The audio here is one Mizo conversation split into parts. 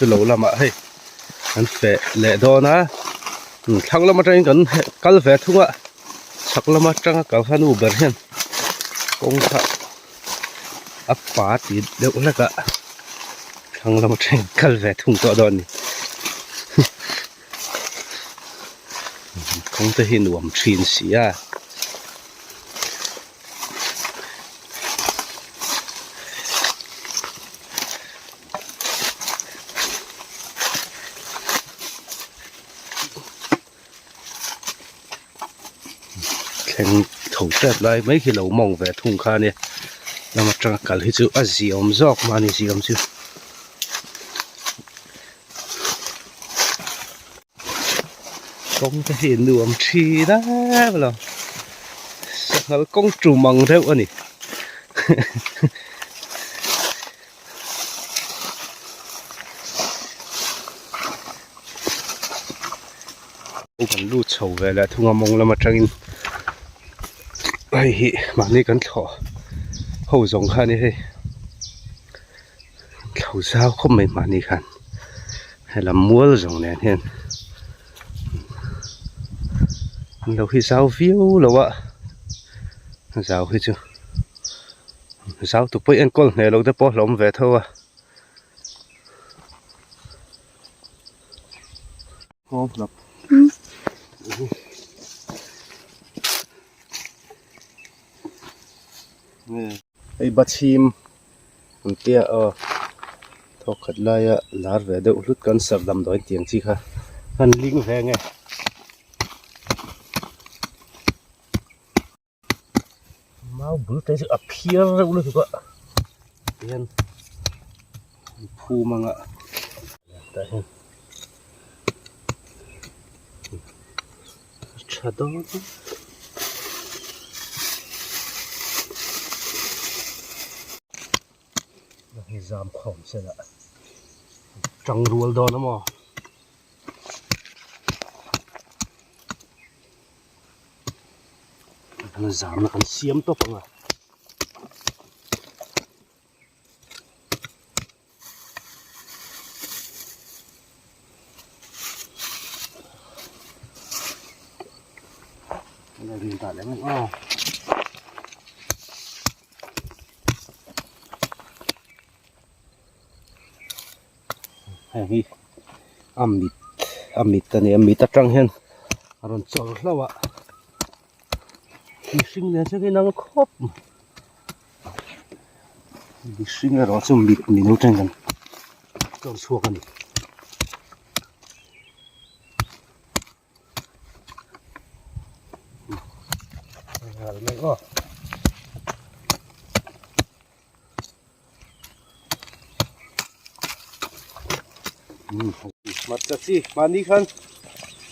chu lo lamah hei kan feh leh dawn a thlang lam atangin kan kal ve thung a chhak lam atanga kal kha nu ber hian kawng kha a pa ti deuh hlek a thlang lam atangin kal ve thung tawh dawn a ni kawng te hi nuam thin si a. Thleng tho tep lai mai khi lo mawng ve thung kha ania lam atanga kal hi chu a ziawm zawk mahni ziawm chu. Kawng te hi nuam thin em lo sanghal kawng tum ang deuh a ni. Kan lut chho ve leh thung a mawng lam atangin hei hi mahni kan thlawh ho zawng kha a ni hei. Thlo zau khawp mai mahni khan helam mual zawng nen hian an lo hi zau viau lo a zau hi chu zau tu pawh enkawl hneh loh te pawh a hlawm ve tho a. Hei bachhim. An tia aw thawk khat laia lar ve deuh hlut cancer damdawi tiang chi kha an ling ve nge. Mau bul te chu a phiar reuh lutuk a tihian an phum anga tah hian a tha dawn. Hei zam khawm sela tang rual dawn a maw. Kan zamna kan siam tawp ang a. Hei hi a mit a mit a ni a mit atang hian a rawn chawr hlauh a mihring nen chuan in ang khawp mai. Mihring erawh chu mit ni lo ten kan tlawm chhuak a ni. Hmarcha chi mahni khan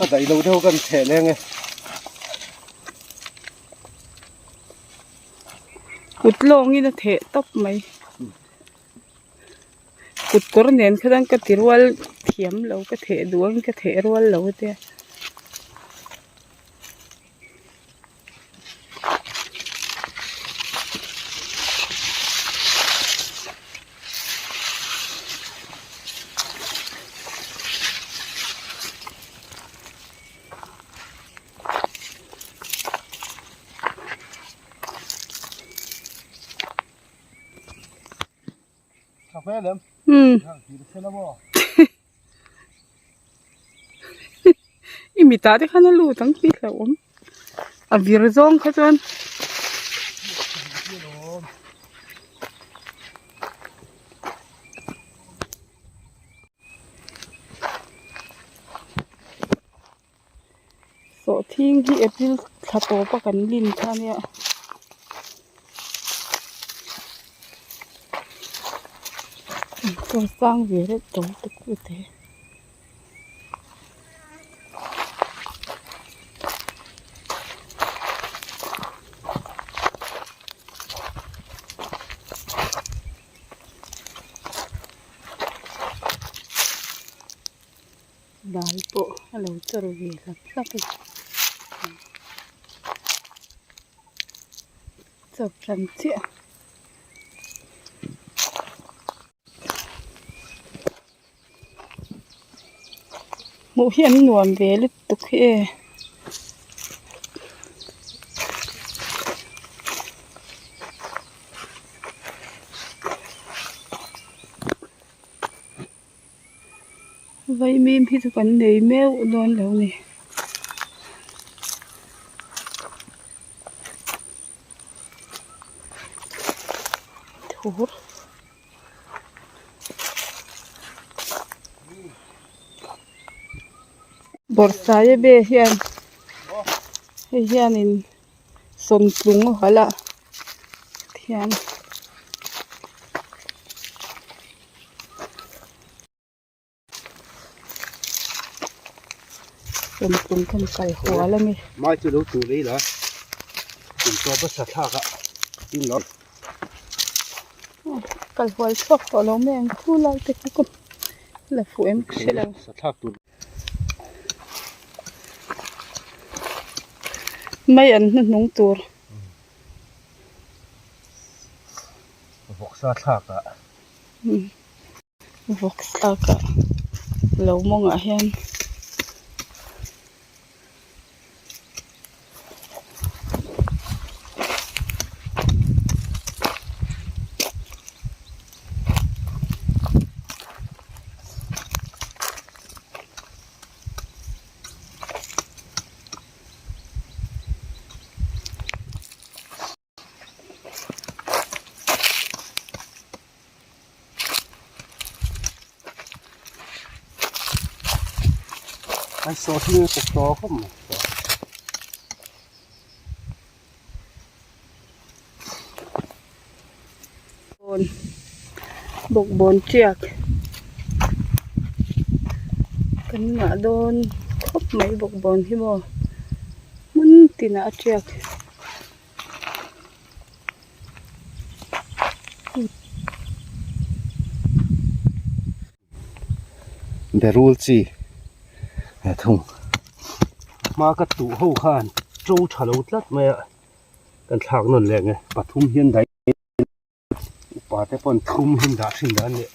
a daih lo deuh kan chheh leng e. Kut lawngin a theh tawp mai. Kut kawr nen khan ka ti rual thiam lo ka theh duh ang ka theh rual lo te. Umm i mitah te khan a lut ang tih hlauhawm a vir zawng kha chuan. Sawhthing hi April thla tawp a kan lin kha ania. Chaw sang ve reuh tawh lutuk te. Dal pawh a lo chawr ve hlap hlap a chawp hran chiah. Hmuh hi an nuam ve lutuk hi e. Vaimim hi chu kan nei meuh dawn lo ni. Thur. Bawrhsaia be hian hei hianin sawmtlung a halh a thian. Sawmtlung kan kal hual a ni. Mai chu lo tur ei la kum tawp a sa thlak a tin lo. Kal hual chhuak tawh lo mai ang thu lai te kha ka la fuh em ka hre lo. Sa thlak tur. Mai an hnuhnung tur. Vawksa thlak ah. Vawksa kah lo mawngah hian. An saw hi a tawk khawp mai. Bawn bawkbawn tiak kan ngah dawn khawp mai bawkbawn hi maw hmun tinah a tiak. Berul chi he thung hma ka tuh ho khan to tha lo tlat mai a kan thlak nawn leh nge pathum hian daih upa te pawn thum hi an dah thin dan leh.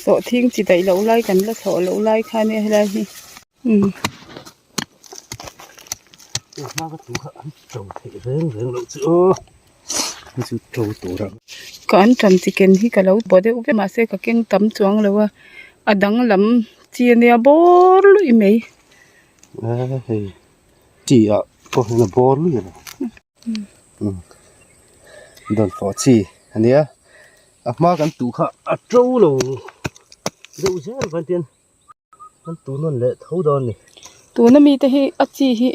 Sawhthing chi daih loh lai kan la chhoh loh lai kha ania helai hi. Ka an ṭan chi ken hi ka lo baw deuh vek mahse ka keng tam chuang lo a a danglam chi ania bawr luih mai. Chi ah pawh hian a bawr luih a lo dawnfawh chi ania a hma kan tuh kha a to lo deuh zel mai ten. Kan tu nawn leh tho dawn a ni. Tuna mite hi a chi hi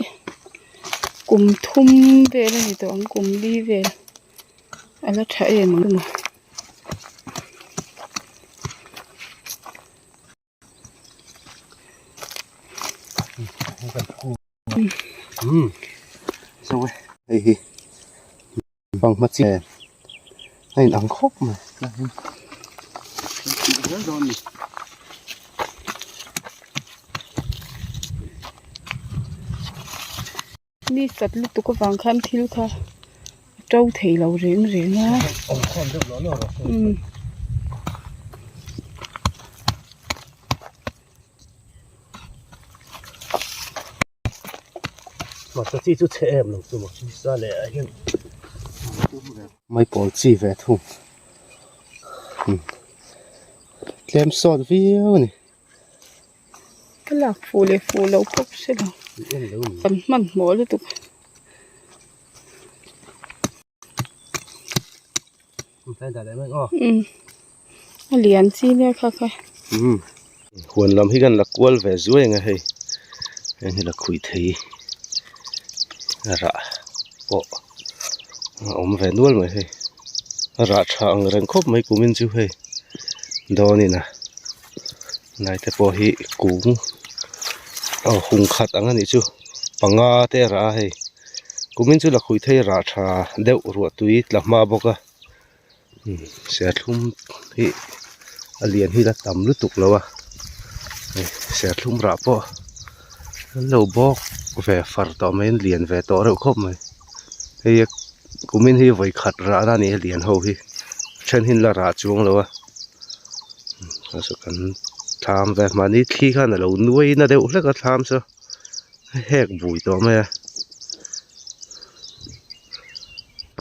kum thum vel a ni tawh ang kum li vel a la tha em ang chu. Hei hi Fanghma chi nen a in ang khawp mai Ni sat lutuk avang khan thil kha a to thei lo reng reng a. Hmarcha chi chu chhe em lo chu maw sa leh ah hian maipawl chi ve thung tlem sawt viau a ni. Ka lak fuh leh fuh loh pawh ka hre lo kan hmanhmawh lutuk. A lian chi nia kha kha. Huan lam hi kan la kual ve zuai ang a hei heng hi la khuih thei rah pawh a awm ve nual mai hei a rah tha ang reng khawp mai kumin chu hei dawnin a lai te pawh hi kung aw hung khat ang a nih chu panga te a rah a hei. Kumin chu lakhuih thei rah tha deuh ruah tui tla hma bawk a serthlum hi A lian hi la tam lutuk lo a hei serthlum rah pawh an lo bawk ve far tawh mai an lian ve tawh reuh khawp mai hei kumin hi vawi khat rah na a ni a lian ho hi a then hi an la rah chuang lo a kan thlam ve mahni thli khan a lo nuai na deuh hlek a thlam chu a hek bui tawh mai a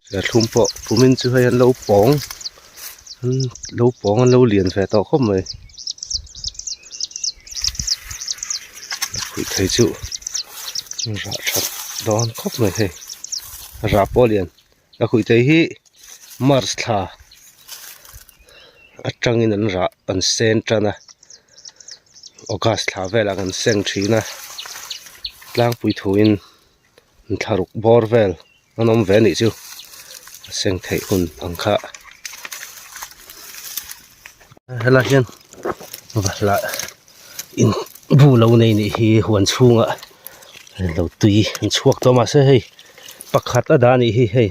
serthlum pawh kumin chu hei an lo pawng an lo pawng an lo lian ve tawh khawp mai khuih thei chu rah that dawn khawp mai hei rah pawh a lian a khuih thei hi march thla atangin an rah an sen tan a august thla velah kan seng thin a tlangpui thuin thlaruk bawr vel an awm ve anih chu a seng theih hun ang kha helai hian vahlah in bu lo nei nih hi huan chhungah lo tui an chhuak tawh mahse hei pakhat a dah anih hi hei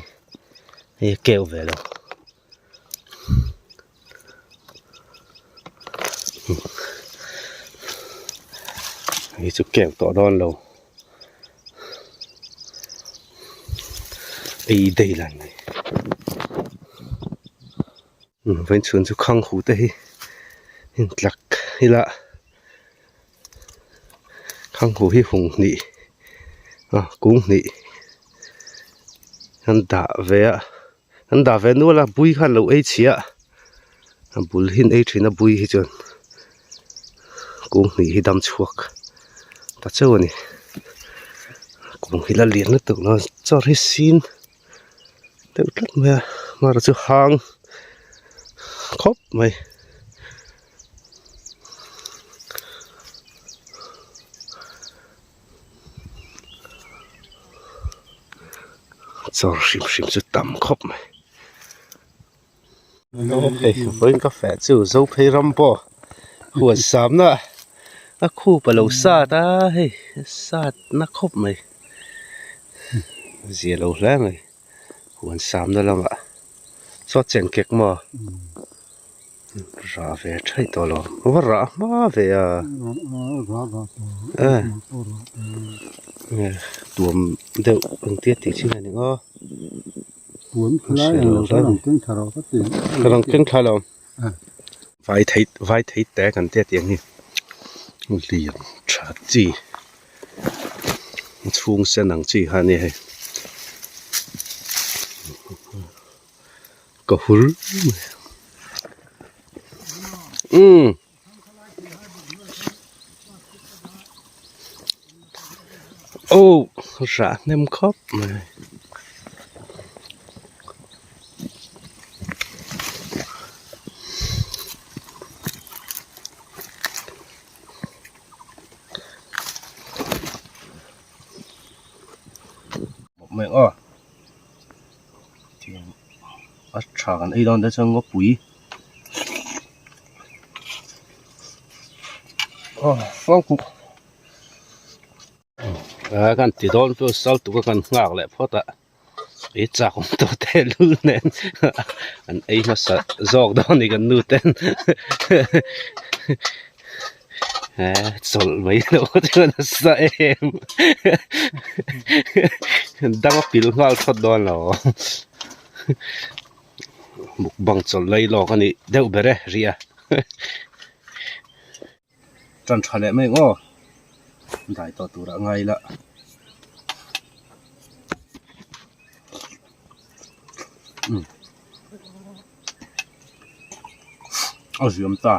hei a keu ve lo. Hei chu keu tawh dawn lo ei dei lan mai vawiin chhun chu khang hu te hi intlak ila khang hu hi hung hnih a kung hnih an dah ve a. An dah ve nual a bui khan lo ei chhia a bul hi an ei thin a bui hi chuan kung hnih hi dam chhuak ta chauh a ni kung hi la lian lutuk lo chawr hi sin deuh tlat mai a amaherawhchu chu hang khawp mai. Chawr hrim hrim chu tam khawp mai hei vawiin ka feh chu zo phei ram pawh huan samna a khup a lo sat a hei a sat na khawp mai zia lo hle mai huan samna lamah saw chen kek maw. Rah ve thaih tawh lo va rah hma ve a tuam deuh ang tia tih chin a ni maw ka rawn keng thla lo vai thei vai thei te kan tia tih ang hi lian tha chi chhung sen ang chi kha a ni hei. Ka hur mai umm aw rah hnem khawp mai. A tha kan ei dawn te chuan ngawpui aw fangkuk a kan ti dawn chu sal tuk a kan nghak leh phawt a ei chak awm tawh tehlul nen an ei hmasa zawk dawn a ni kan nu ten. Chawlh mai loh chuan a sa em dang a pil nghal thawt dawn lo mukbang chawlh lai lawk a nih deuh ber e ri a tan tha leh mai ang aw dai tawh turah ngai ila. A ziam ta.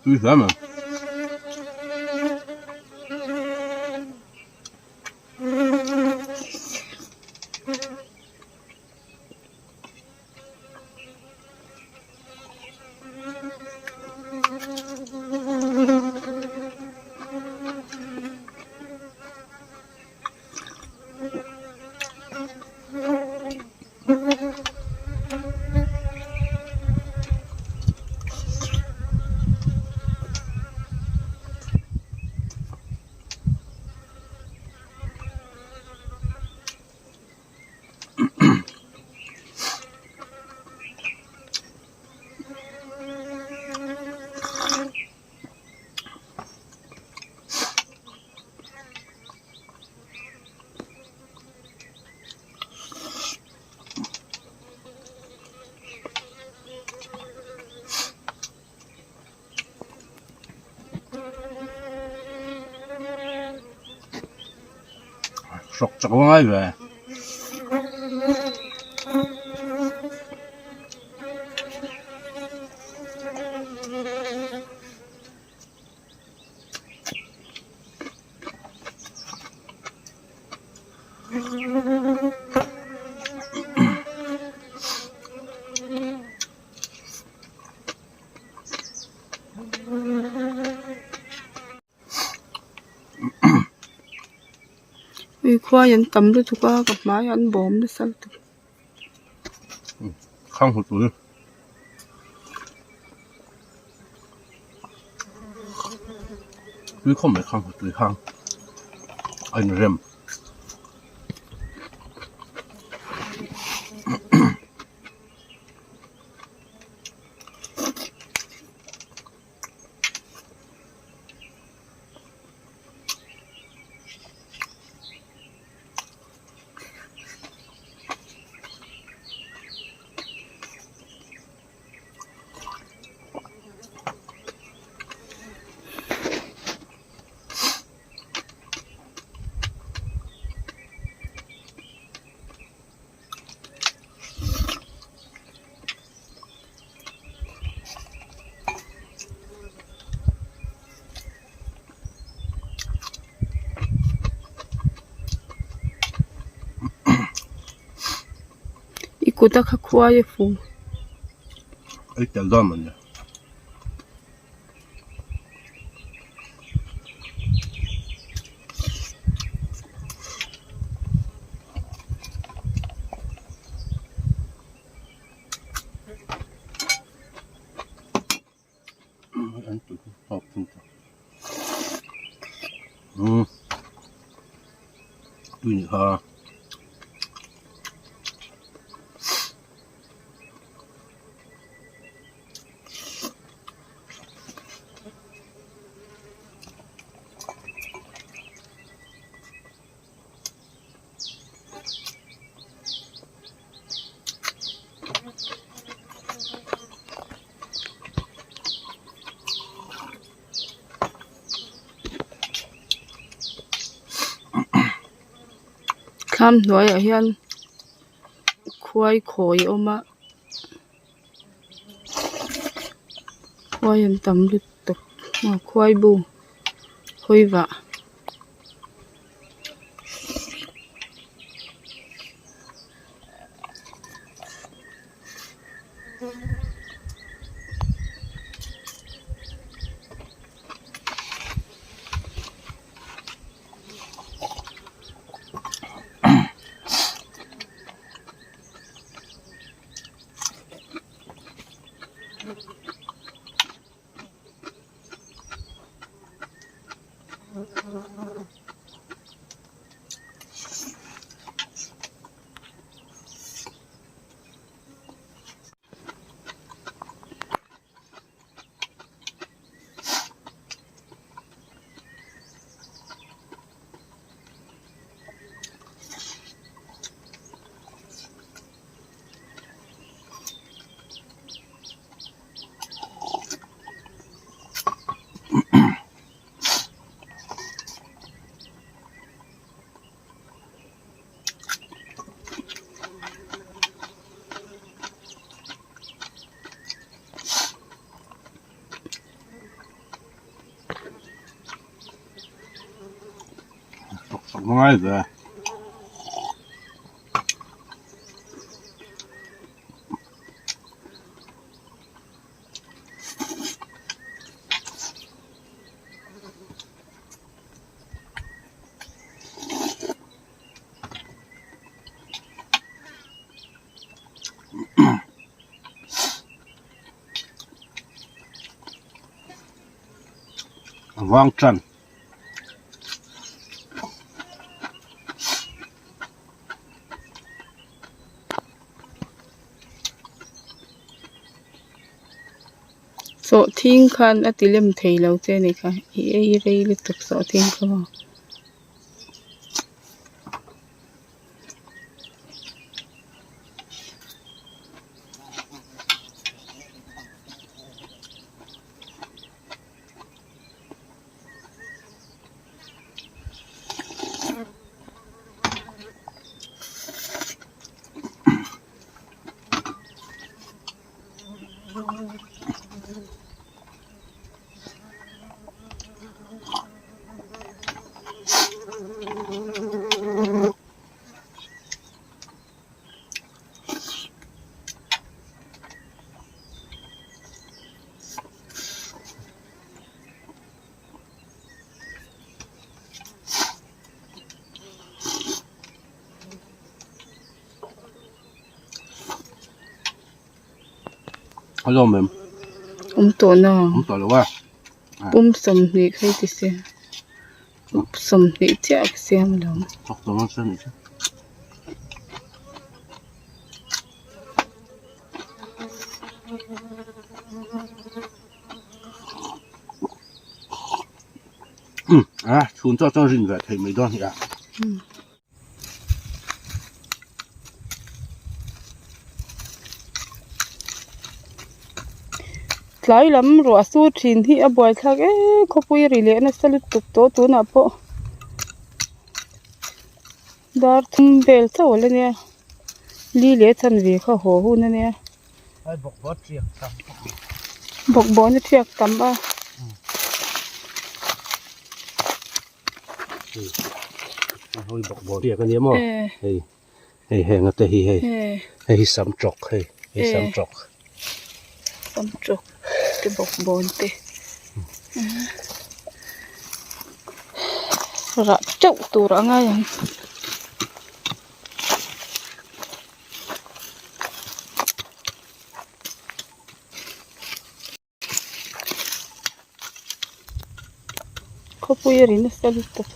Tui hle mai. Hrawk chak va ngai ve. Ui khuai an tam lutuk a ka hmai ah an bawm nasa lutuk. Khang hmu tul. Tui khawm mai khang hmu tui hang a inrem. I kut a kha khuai a fu. Ei tel dawn mawni. Tui ni kha. Thlam hnuaiah hian khuai khawi a awm a khuai an tam lutuk a khuai bu hawi vah. Ngai ve. A vang tan. Sawhthing khan a ti lem thei lo che a ni kha i ei rei lutuk sawhthing kha maw. A lawm em? Awm tawh na. Awm tawh lo a. Pum 20 kha i ti se. 20 chiah ka siam lo. Thawk tawh ang chuan nih chu. Um a chhun chaw chuan rin ve theih mai dawn hi a. Tlai lam ruah sur thin hi a buaithlak e khawpui ri leh nasa lutuk tawh tunah pawh dar thum vel chauh a la nia li leh chanve kha haw hun a nia. Bawkbawn a thiak tam a. Hei bawkbawn thiak a nia maw hei hei heng te hi hei hei hi sam tawk hei hei sam tawk. Sam tawk te bawkbawn te rah teuh tur a ngai ang. Khawpui a ri nasa lutuk.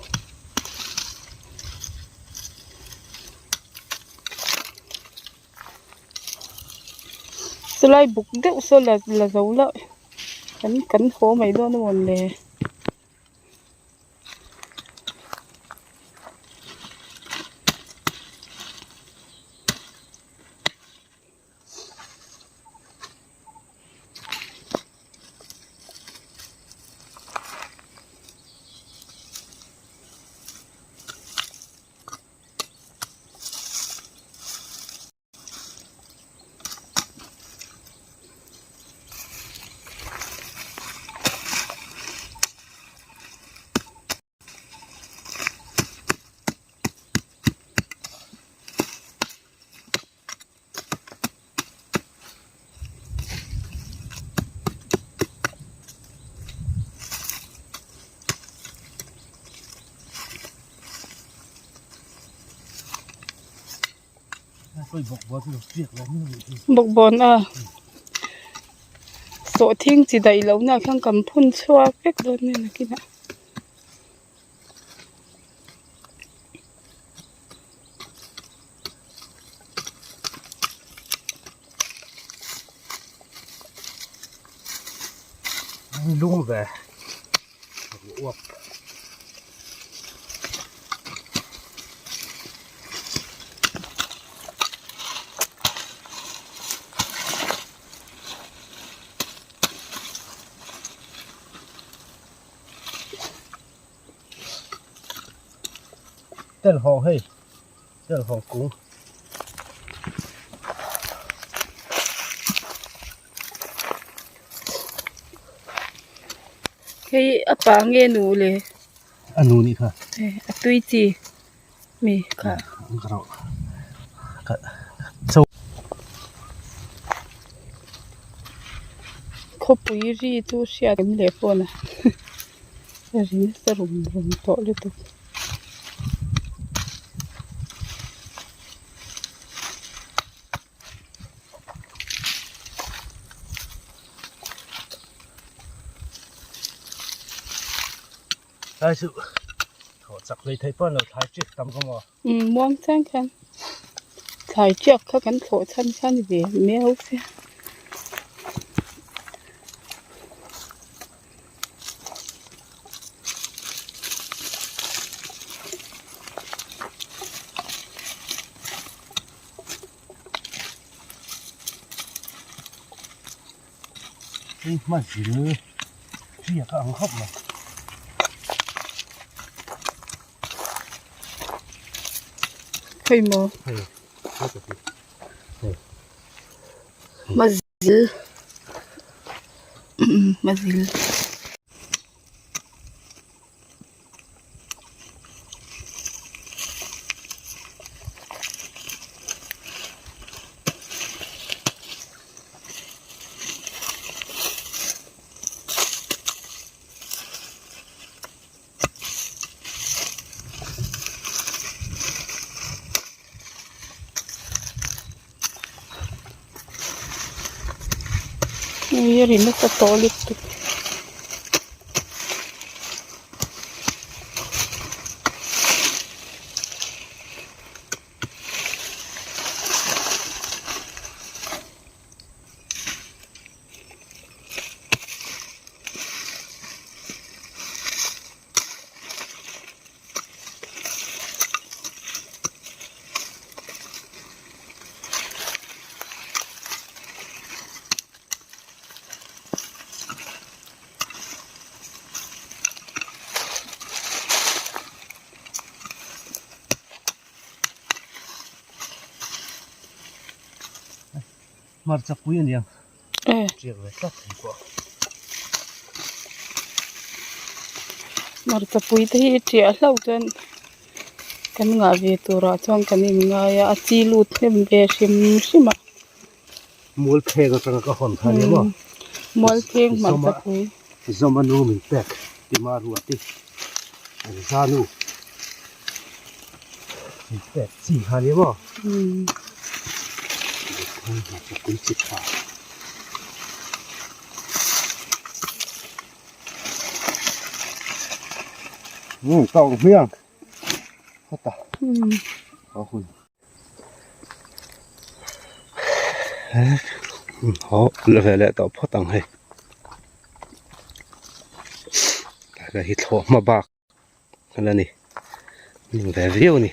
Chulai buk deuh saw la la zo la kan kan haw mai dawn a mawn le. Bawkbawn a sawhthing chi daih lohna ah khan kan phun chhuak vek dawn nia nakinah. Lung ve uap. Tel hawng hei tel hawng kung. Hei a pa nge nu le. A nu nih kha. A tui chi mi kha. Khawpui ri chu hriat em leh phone a a ri nasa rum rum tawh lutuk. Tlai chu thaw chak hlei thei pawh an lo thlai chiak tam kha maw? Umm muang chang khan thlai chiak kha kan thlawh chhan kha ni ve miau se. Hei hma zil riak a ang khawp mai. Hei maw? Hei, hei ka ti. Hei. Hma zil. Hma zil. Hei a ri nasa tawh lutuk. Hmarcha pui a niang. Eh. Tiak ve tlat thei pawh. Hmarcha pui te hi tiah hlauh chuan kan ngah ve turah chuan kan inngai a, a chi lut hnem ve hrim hrim a. Mual pheng atanga ka hawn kha nia maw? Mual pheng hmarcha pui. Zawma nu min pek tima ruati an za nu min pek chi kha nia maw? Hmarcha pui chi tha. Um tawng hmiang heta a hun. Haw la ve leh tawh phawt ang hei tlai hi thlawh hma bak a la ni ning ve viau a ni.